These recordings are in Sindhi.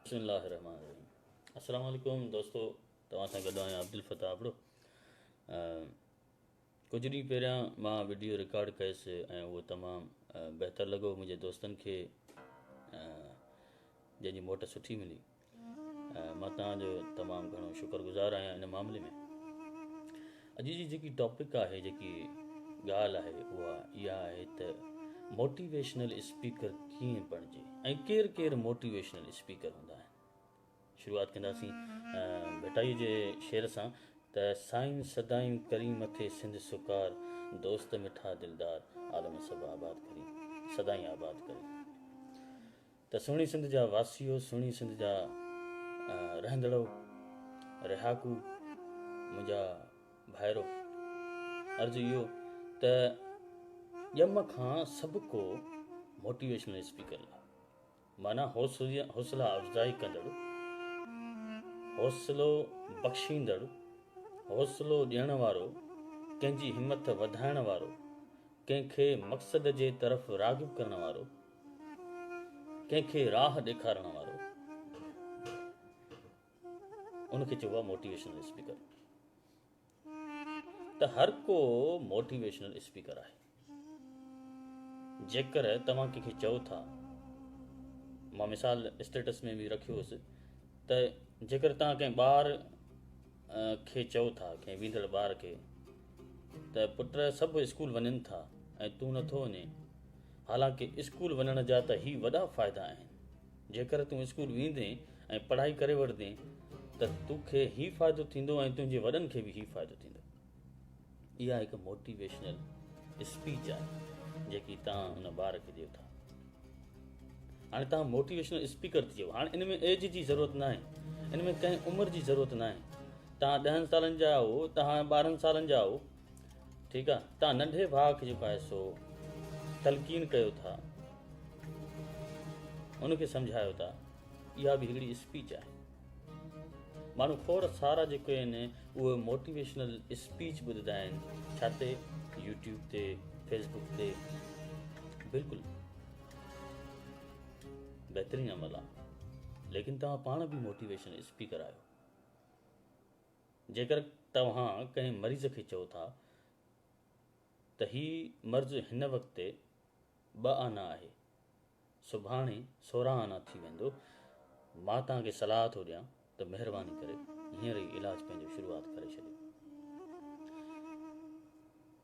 بسم الله الرحمن الرحيم السلام عليڪم دوستو توهان سان گڏ آهيان عبدالفتاح ابڙو ڪجهه ڏينهن پهريان مان وڊيو رڪارڊ ڪيس ۽ اهو تمام بهتر لڳو منهنجي دوستن کي جنهن جي موٽ سٺي ملي مان توهان جو تمام گهڻو شڪر گذار آهيان ان معاملي ۾ اڄ جي جيڪي ٽاپڪ آهي جيڪي ڳالهه آهي اها اها آهي ته موٽيويشنل اسپيڪر ڪيئن بڻجي ۽ ڪير ڪير موٽيويشنل اسپيڪر هوندا آهن شروعات ڪنداسين ڀٽائي جي شعر سان ته سائين سدائين ڪرين مٿي سنڌ سڪار دوست مٺا دلدار عالم سڀ آباد ڪرين سدائين آباد ڪرين ته سهڻي سنڌ جا واسيو، سهڻي سنڌ جا رهندڙو، رهاڪو، منهنجا ڀائرو، عرض اهو ته ڄم کان سڀ ڪو موٽيويشنل اسپيڪر لا معنيٰ حوصلا افزائي ڪندڙ، حوصلو بخشيندڙ، حوصلو ڏيڻ وارو، ڪنهن جي همٿ وڌائڻ وارو، ڪنهن کي مقصد جي طرف راغب ڪرڻ وارو، ڪنهن کي راهه ڏيکارڻ وارو، ان کي چئبو آهي موٽيويشنل اسپيڪر. ته هر ڪو موٽيويشنل اسپيڪر آهي. جيڪر توهان ڪنهن کي چئو ٿا، مان مثال اسٽيٽس ۾ به رکيو هوس ته جيڪر توهان ڪنهن ٻار کي چئو ٿا، ڪنهن ويندڙ ٻار کي ته پٽ سڀ اسڪول وڃن ٿا ۽ تون نٿو وڃين، حالانڪه اسڪول وڃڻ جا ته هي وڏا فائدا آهن، جيڪر تون اسڪول ويندين ۽ پڙهائي ڪري وٺندين ته توکي هي فائدو ٿيندو ۽ تنهنجي وڏن کي به هي فائدو ٿيندو. اها هڪ موٽيويشنل اسپيچ آهي جيڪي توهان ان ٻار کي ڏيو ٿا. هاڻي توهان موٽيويشنل اسپيڪر ٿي ويو. هاڻي ان ۾ ايج جي ضرورت ناهي، ان ۾ ڪنهن عمر جي ضرورت ناهي. توهان ڏهن سالن جا آهو، توهان 12 سالن جا آهو، ٺيڪ آهي، توهان ننڍي ڀاء کي جيڪو آهي سو تلقين ڪيو ٿا، ان کي سمجهايو ٿا، اها به هڪڙي اسپيچ آهي. ماڻهو کوڙ سارا جيڪي آهن اهي موٽيويشنل اسپيچ ٻڌندا آهن، ڇا تي؟ يوٽيوب تي، فيسبوڪ تي. بلڪل بهترين عمل آهي، ليڪن توهان پاڻ به موٽيويشنل اسپيڪر آهيو. جيڪر توهان ڪنهن مريض کي چئو ٿا ته هي مرض هن وقت ٻه آنا آهي، سڀاڻي 16 آنا ٿي ويندو، مان توهان کي صلاح ٿو ڏيان ته مهرباني ڪري هينئر ئي علاج پنهنجو شروعات ڪري ڇڏيو.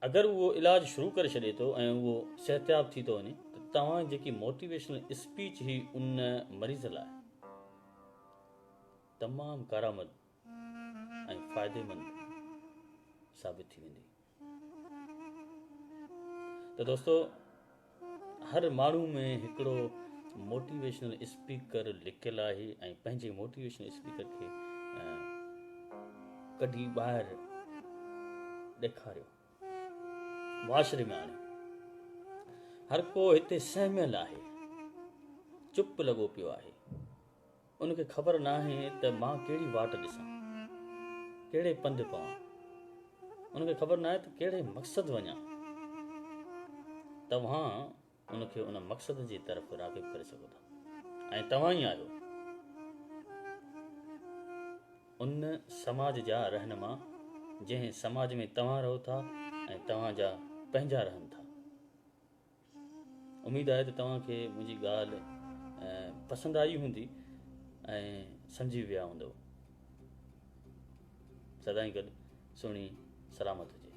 اگر اهو علاج شروع ڪري ڇڏي ٿو ۽ اهو صحتياب ٿي ٿو وڃي ته توهان جيڪي موٽيويشنل اسپيچ هئي ان مريض لاء تمام ڪارآمد ۽ فائديمند ثابت ٿي ويندي. ته دوستو هر ماڻهو ۾ هڪڙو موٽيويشنل اسپيڪر لڪيل آهي ۽ پنهنجي موٽيويشنل اسپيڪر کي ڪڍي ٻاهر ڏيکاريو، معاشري ۾ آڻيو. هر ڪو هتي سهميل آهي، چپ لڳو پيو آهي، ان کي خبر ناهي ته مان ڪهڙي واٽ ڏسان، ڪهڙي پنڌ پوان، ان کي خبر ناهي ته ڪهڙي مقصد وڃان. توهان ان کي ان مقصد جي طرف راغب ڪري سگهو ٿا ۽ توهان ئي آهيو ان سماج جا رهنما جنهن سماج ۾ توهان رهو ٿا ۽ توهان جا پنهنجا رهن ٿا. اميد آهي ته توهان کي منهنجي ڳالهه پسند آئي هوندي ۽ سمجهي ويا هوندؤ. سدائين گڏ سهڻي سلامت هجي.